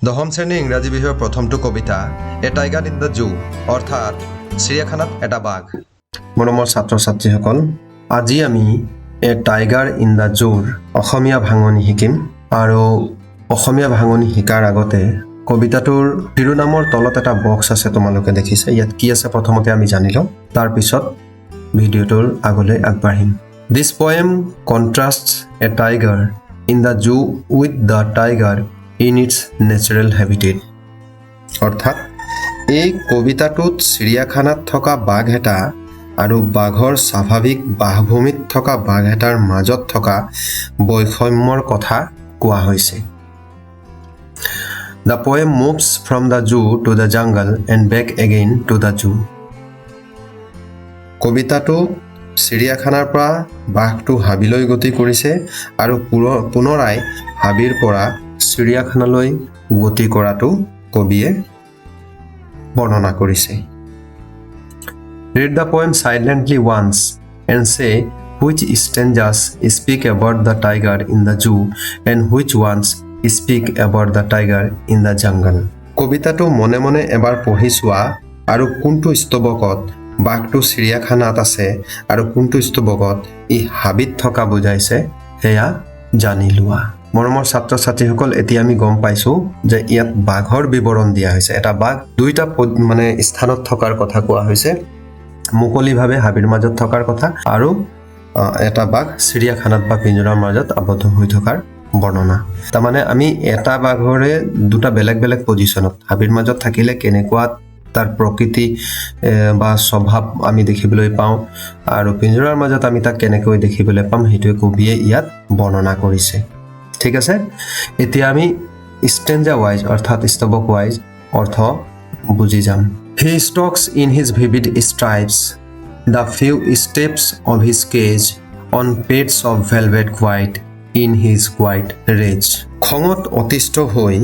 দশম শ্ৰেণীৰ ইংৰাজী বিষয়ৰ প্ৰথমটো কবিতা "A Tiger in the Zoo", অৰ্থাৎ চিৰিয়াখানাত এটা বাঘ। মৰমৰ ছাত্ৰ ছাত্ৰীসকল, আজি আমি "এ টাইগাৰ ইন the জুৰ" অসমীয়া ভাঙনি শিকিম আৰু অসমীয়া ভাঙনি শিকাৰ আগতে কবিতাটোৰ শিৰোনামৰ তলত এটা বক্স আছে, তোমালোকে দেখিছা। ইয়াত কি আছে প্ৰথমতে আমি জানি লওঁ, তাৰপিছত ভিডিঅ'টোৰ আগলৈ আগবাঢ়িম। This poem contrast a tiger in the zoo with the tiger in its natural habitat. অৰ্থাৎ এই কবিতাটোত চিৰিয়াখানাত থকা বাঘ এটা আৰু বাঘৰ স্বাভাৱিক বাসভূমিত থকা বাঘ এটাৰ মাজত থকা বৈষম্যৰ কথা কোৱা হৈছে। The poem moves from the zoo to the jungle and back again to the zoo. কবিতাটো চিৰিয়াখানাৰ পৰা বাঘটো হাবিলৈ গতি কৰিছে আৰু পুনৰাই হাবিৰ পৰা চিৰিয়াখানালৈ গতি কৰাটো কবিয়ে বৰ্ণনা কৰিছে। Read the poem silently once and say which stanzas speak about the tiger in the zoo and which ones speak about the tiger in the jungle. কবিতাটো মনে মনে এবাৰ পঢ়ি চোৱা আৰু কোনটো স্তৱকত বাঘটো চিৰিয়াখানাত আছে আৰু কোনটো স্তৱকত ই হাবিত থকা বুজাইছে, সেয়া জানি লোৱা। মৰমৰ ছাত্ৰ ছাত্ৰীসকল, এতিয়া আমি গম পাইছোঁ যে ইয়াত বাঘৰ বিৱৰণ দিয়া হৈছে। এটা বাঘ দুইটা মানে স্থানত থকাৰ কথা কোৱা হৈছে, মুকলিভাৱে হাবিৰ মাজত থকাৰ কথা আৰু এটা বাঘ চিৰিয়াখানাত বা পিঞ্জৰাৰ মাজত আবদ্ধ হৈ থকাৰ বৰ্ণনা। তাৰমানে আমি এটা বাঘৰে দুটা বেলেগ বেলেগ পজিশ্যনত, হাবিৰ মাজত থাকিলে কেনেকুৱা তাৰ প্ৰকৃতি বা স্বভাৱ আমি দেখিবলৈ পাওঁ আৰু পিঞ্জৰাৰ মাজত আমি তাক কেনেকৈ দেখিবলৈ পাম, সেইটোৱে কবিয়ে ইয়াত বৰ্ণনা কৰিছে। ঠিক আছে, এতিয়া আমি ষ্টেঞ্জা ৱাইজ অৰ্থাৎ স্তৱক ৱাইজ অৰ্থ বুজি যাম। He stalks in his vivid stripes the few steps of his cage on pads of velvet quiet in his quiet rage. খঙত অতিষ্ঠ হৈ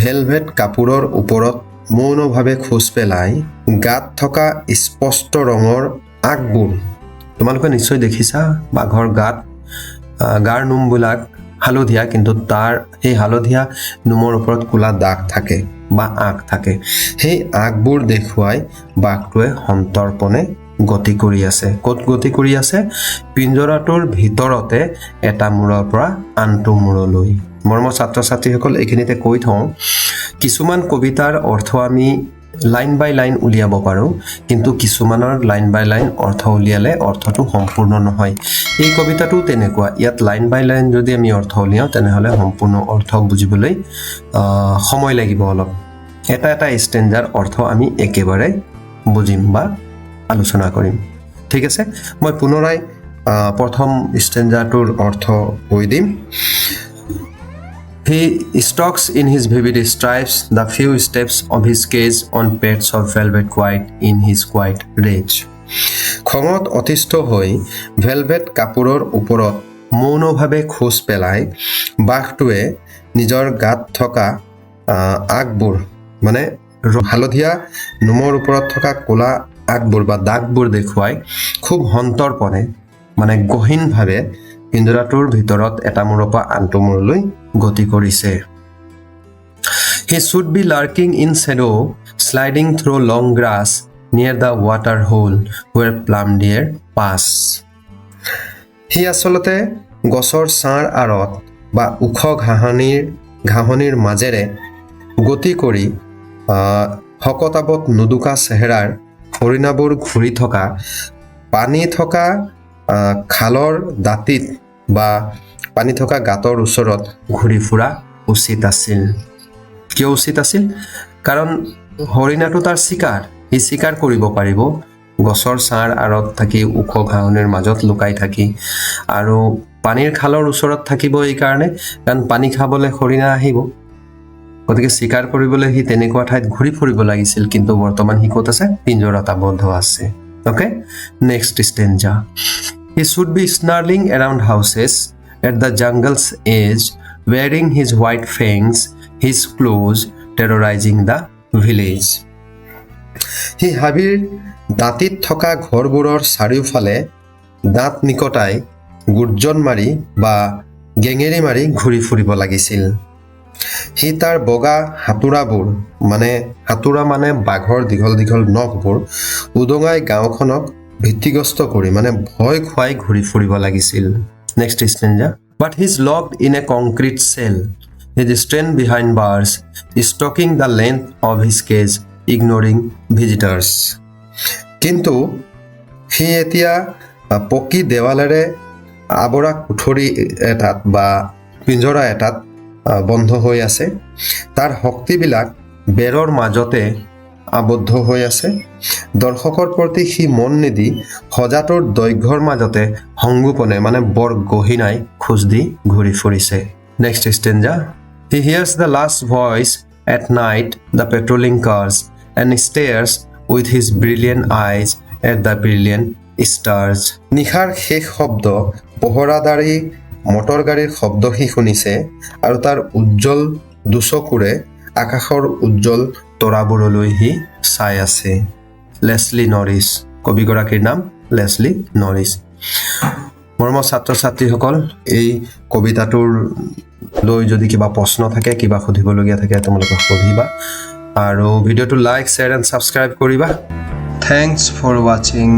ভেলভেট কাপোৰৰ ওপৰত মৌনভাৱে খোজ পেলাই গাত থকা স্পষ্ট ৰঙৰ আগবোৰ, তোমালোকে নিশ্চয় দেখিছা, বাঘৰ গাত গাৰ নোমবিলাক হালধীয়া, কিন্তু তাৰ সেই হালধীয়া নোমৰ ওপৰত ক'লা দাগ থাকে বা আগ থাকে। সেই আগবোৰ দেখুৱাই বাঘটোৱে সন্তৰ্পণে গতি কৰি আছে। ক'ত গতি কৰি আছে? পিঞ্জৰাটোৰ ভিতৰতে এটা মূৰৰ পৰা আনটো মূৰলৈ। মৰমৰ ছাত্ৰ ছাত্ৰীসকল, এইখিনিতে কৈ থওঁ, কিছুমান কবিতাৰ অৰ্থ আমি লাইন বাই লাইন উলিয়াব পাৰোঁ, কিন্তু কিছুমানৰ লাইন বাই লাইন অৰ্থ উলিয়ালে অৰ্থটো সম্পূৰ্ণ নহয়। এই কবিতাটো তেনেকুৱা। ইয়াত লাইন বাই লাইন যদি আমি অৰ্থ উলিয়াওঁ, তেনেহ'লে সম্পূৰ্ণ অৰ্থ বুজিবলৈ সময় লাগিব অলপ। এটা এটা ষ্টেঞ্জাৰ অৰ্থ আমি একেবাৰে বুজিম বা আলোচনা কৰিম। ঠিক আছে, মই পুনৰাই প্ৰথম ষ্টেঞ্জাৰটোৰ অৰ্থ কৈ দিম। He stalks in his vivid stripes the few steps of his cage on pads of velvet quiet in his quiet rage. খঙত অতিষ্ঠ হৈ ভেলভেট কাপোৰৰ ওপৰত মৌনভাৱে খোজ পেলাই বাঘটোৱে নিজৰ গাত থকা আগবোৰ, মানে হালধীয়া নোমৰ ওপৰত থকা ক'লা আগবোৰ বা দাগবোৰ দেখুৱাই খুব সন্তৰ্পণে, মানে গহীনভাৱে পিঞ্জৰাটোৰ ভিতৰত এটা মূৰৰ পৰা আনটো মূৰলৈ গতি কৰিছে। He should be lurking in shadow, sliding through long grass near the water hole where plump deer pass. সি আচলতে গছৰ ছাঁৰ আঁৰত বা ওখ ঘাঁহনিৰ মাজেৰে গতি কৰি শকত আৱত নোদোকা চেহেৰাৰ হৰিণাবোৰ ঘূৰি থকা পানী থকা খালৰ দাঁতিত বা পানী থকা গাঁতৰ ওচৰত ঘূৰি ফুৰা উচিত আছিল। কিয় উচিত আছিল? কাৰণ হৰিণাটো তাৰ চিকাৰ, সি চিকাৰ কৰিব পাৰিব গছৰ ছাঁৰ আঁৰত থাকি, ওখ ঘাঁহনিৰ মাজত লুকাই থাকি। আৰু পানীৰ খালৰ ওচৰত থাকিব এইকাৰণে, কাৰণ পানী খাবলৈ হৰিণা আহিব। গতিকে চিকাৰ কৰিবলৈ সি তেনেকুৱা ঠাইত ঘূৰি ফুৰিব লাগিছিল। কিন্তু বৰ্তমান সি ক'ত আছে? পিঞ্জৰাত আবদ্ধ আছে। Okay, next stanza. He should be snarling around houses at the jungle's edge, baring his white fangs, his claws terrorizing the village. সি হাবিৰ দাঁতিত থকা ঘৰবোৰৰ চাৰিওফালে দাঁত নিকটাই গুৰ্জন মাৰি বা গেঙেৰি মাৰি ঘূৰি ফুৰিব লাগিছিল। সি তাৰ বগা হাতোৰাবোৰ, মানে হাতোৰা মানে বাঘৰ দীঘল দীঘল নখবোৰ উদঙাই গাঁওখনক ভীতিগ্ৰস্ত কৰি, মানে ভয় খুৱাই ঘূৰি ফুৰিব লাগিছিল। Next stanza. But he's locked in a concrete cell, his strength behind bars, stalking the length of his cage, ignoring visitors. কিন্তু সি এতিয়া পকী দেৱালেৰে আৱৰা কুঠৰী এটাত বা পিঞ্জৰা এটাত বন্ধ হৈ আছে। তাৰ শক্তিবিলাক বেৰৰ মাজতে আবদ্ধ হৈ আছে। দৰ্শকৰ প্ৰতি সি মন নিদি সজাটোৰ দৈৰ্ঘ্যৰ মাজতে সংগোপনে, মানে বৰ গহীনাই খোজ দি ঘূৰি ফুৰিছে। Next stanza. He hears the last voice at night, the patrolling cars, and stares with his brilliant eyes at the brilliant stars. নিশাৰ শেষ শব্দ, পহৰাদাৰী মটৰ গাড়ীৰ শব্দ সি শুনিছে আৰু তাৰ উজ্জ্বল দুচকুৰে আকাশৰ উজ্জ্বল তৰাবোৰলৈ সি চাই আছে। লেছলি নৰিছ, কবিগৰাকীৰ নাম লেছলি নৰিছ। মৰমৰ ছাত্ৰ ছাত্ৰীসকল, এই কবিতাটোৰ লৈ যদি কিবা প্ৰশ্ন থাকে, কিবা সুধিবলগীয়া থাকে, তোমালোকে সুধিবা আৰু ভিডিঅ'টো লাইক, শ্বেয়াৰ এণ্ড ছাবস্ক্ৰাইব কৰিবা। Thanks for watching.